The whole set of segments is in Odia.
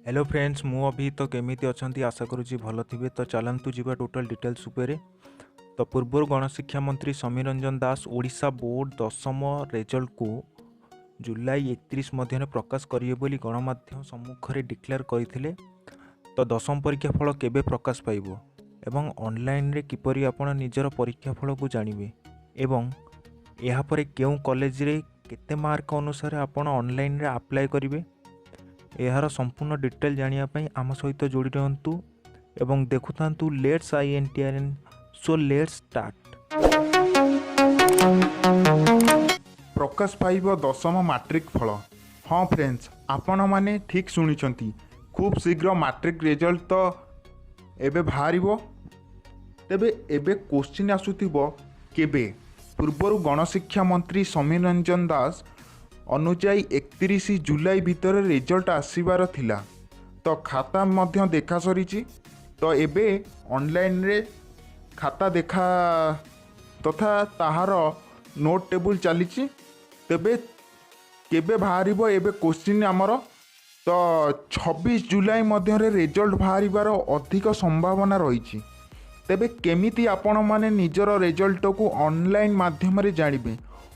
ହ୍ୟାଲୋ ଫ୍ରେଣ୍ଡସ୍, ମୁଁ ଅଭି। ତ କେମିତି ଅଛନ୍ତି? ଆଶା କରୁଛି ଭଲ ଥିବେ। ତ ଚାଲନ୍ତୁ ଯିବା ଟୋଟାଲ୍ ଡିଟେଲ୍ସ ଉପରେ। ତ ପୂର୍ବରୁ ଗଣଶିକ୍ଷା ମନ୍ତ୍ରୀ ସମୀର ରଞ୍ଜନ ଦାସ ଓଡ଼ିଶା ବୋର୍ଡ଼ ଦଶମ ରେଜଲ୍ଟକୁ ଜୁଲାଇ 31 ମଧ୍ୟରେ ପ୍ରକାଶ କରିବେ ବୋଲି ଗଣମାଧ୍ୟମ ସମ୍ମୁଖରେ ଡିକ୍ଲେୟାର କରିଥିଲେ। ତ ଦଶମ ପରୀକ୍ଷା ଫଳ କେବେ ପ୍ରକାଶ ପାଇବ ଏବଂ ଅନଲାଇନରେ କିପରି ଆପଣ ନିଜର ପରୀକ୍ଷା ଫଳକୁ ଜାଣିବେ ଏବଂ ଏହାପରେ କେଉଁ କଲେଜରେ କେତେ ମାର୍କ ଅନୁସାରେ ଆପଣ ଅନଲାଇନରେ ଆପ୍ଲାଏ କରିବେ, ଏହାର ସମ୍ପୂର୍ଣ୍ଣ ଡିଟେଲ୍ ଜାଣିବା ପାଇଁ ଆମ ସହିତ ଯୋଡ଼ି ରୁହନ୍ତୁ ଏବଂ ଦେଖୁଥାନ୍ତୁ let's I N T R N. So let's start. ପ୍ରକାଶ ପାଇବ ଦଶମ ମାଟ୍ରିକ ଫଳ। ହଁ ଫ୍ରେଣ୍ଡସ୍, ଆପଣମାନେ ଠିକ୍ ଶୁଣିଛନ୍ତି। ଖୁବ୍ ଶୀଘ୍ର ମାଟ୍ରିକ ରେଜଲ୍ଟ ତ ଏବେ ବାହାରିବ। ତେବେ ଏବେ କୋଶ୍ଚିନ୍ ଆସୁଥିବ କେବେ? ପୂର୍ବରୁ ଗଣଶିକ୍ଷା ମନ୍ତ୍ରୀ ସମୀର ରଞ୍ଜନ ଦାସ ଅନୁଯାୟୀ 31 ଜୁଲାଇ ଭିତରେ ରେଜଲ୍ଟ ଆସିବାର ଥିଲା। ତ ଖାତା ମଧ୍ୟ ଦେଖା ସରିଛି। ତ ଏବେ ଅନଲାଇନରେ ଖାତା ଦେଖା ତଥା ତାହାର ନୋଟ୍ ଟେବୁଲ୍ ଚାଲିଛି। ତେବେ କେବେ ବାହାରିବ ଏବେ କୋଶ୍ଚିନ୍ ଆମର। ତ 26 ଜୁଲାଇ ମଧ୍ୟରେ ରେଜଲ୍ଟ ବାହାରିବାର ଅଧିକ ସମ୍ଭାବନା ରହିଛି। ତେବେ କେମିତି ଆପଣମାନେ ନିଜର ରେଜଲ୍ଟକୁ ଅନଲାଇନ୍ ମାଧ୍ୟମରେ ଜାଣିବେ?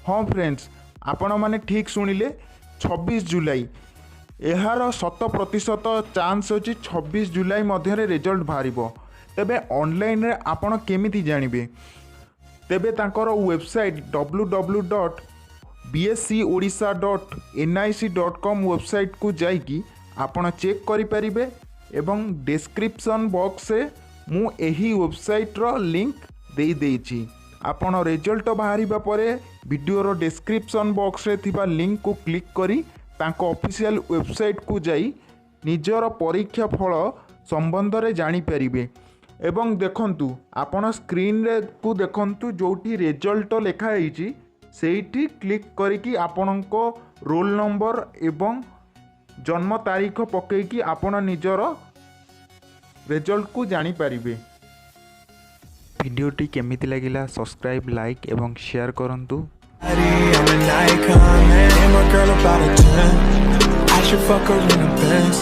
ହଁ ଫ୍ରେଣ୍ଡସ୍, ଆପଣମାନେ ଠିକ୍ ଶୁଣିଲେ, 26 ଜୁଲାଇ ଏହାର ଶତ ପ୍ରତିଶତ ଚାନ୍ସ ଅଛି, 26 ଜୁଲାଇ ମଧ୍ୟରେ ରେଜଲ୍ଟ ବାହାରିବ। ତେବେ ଅନଲାଇନରେ ଆପଣ କେମିତି ଜାଣିବେ? ତେବେ ତାଙ୍କର ୱେବସାଇଟ୍ www.bseodisha.nic.com ୱେବସାଇଟ୍କୁ ଯାଇକି ଆପଣ ଚେକ୍ କରିପାରିବେ ଏବଂ ଡେସ୍କ୍ରିପସନ୍ ବକ୍ସରେ ମୁଁ ଏହି ୱେବସାଇଟ୍ର ଲିଙ୍କ୍ ଦେଇଦେଇଛି। ଆପଣ ରେଜଲ୍ଟ ବାହାରିବା ପରେ ଭିଡ଼ିଓର ଡେସ୍କ୍ରିପସନ୍ ବକ୍ସରେ ଥିବା ଲିଙ୍କ୍କୁ କ୍ଲିକ୍ କରି ତାଙ୍କ ଅଫିସିଆଲ୍ ୱେବସାଇଟ୍କୁ ଯାଇ ନିଜର ପରୀକ୍ଷା ଫଳ ସମ୍ବନ୍ଧରେ ଜାଣିପାରିବେ। ଏବଂ ଦେଖନ୍ତୁ, ଆପଣ ସ୍କ୍ରିନ୍ରେ କୁ ଦେଖନ୍ତୁ, ଯେଉଁଠି ରେଜଲ୍ଟ ଲେଖା ହେଇଛି ସେଇଠି କ୍ଲିକ୍ କରିକି ଆପଣଙ୍କ ରୋଲ୍ ନମ୍ବର ଏବଂ ଜନ୍ମ ତାରିଖ ପକାଇକି ଆପଣ ନିଜର ରେଜଲ୍ଟକୁ ଜାଣିପାରିବେ। ଭିଡ଼ିଓଟି କେମିତି ଲାଗିଲା? ସବସ୍କ୍ରାଇବ୍, ଲାଇକ୍ ଏବଂ ସେୟାର କରନ୍ତୁ। I'm an icon, man. And my girl about a 10. I should fuck her in a Benz.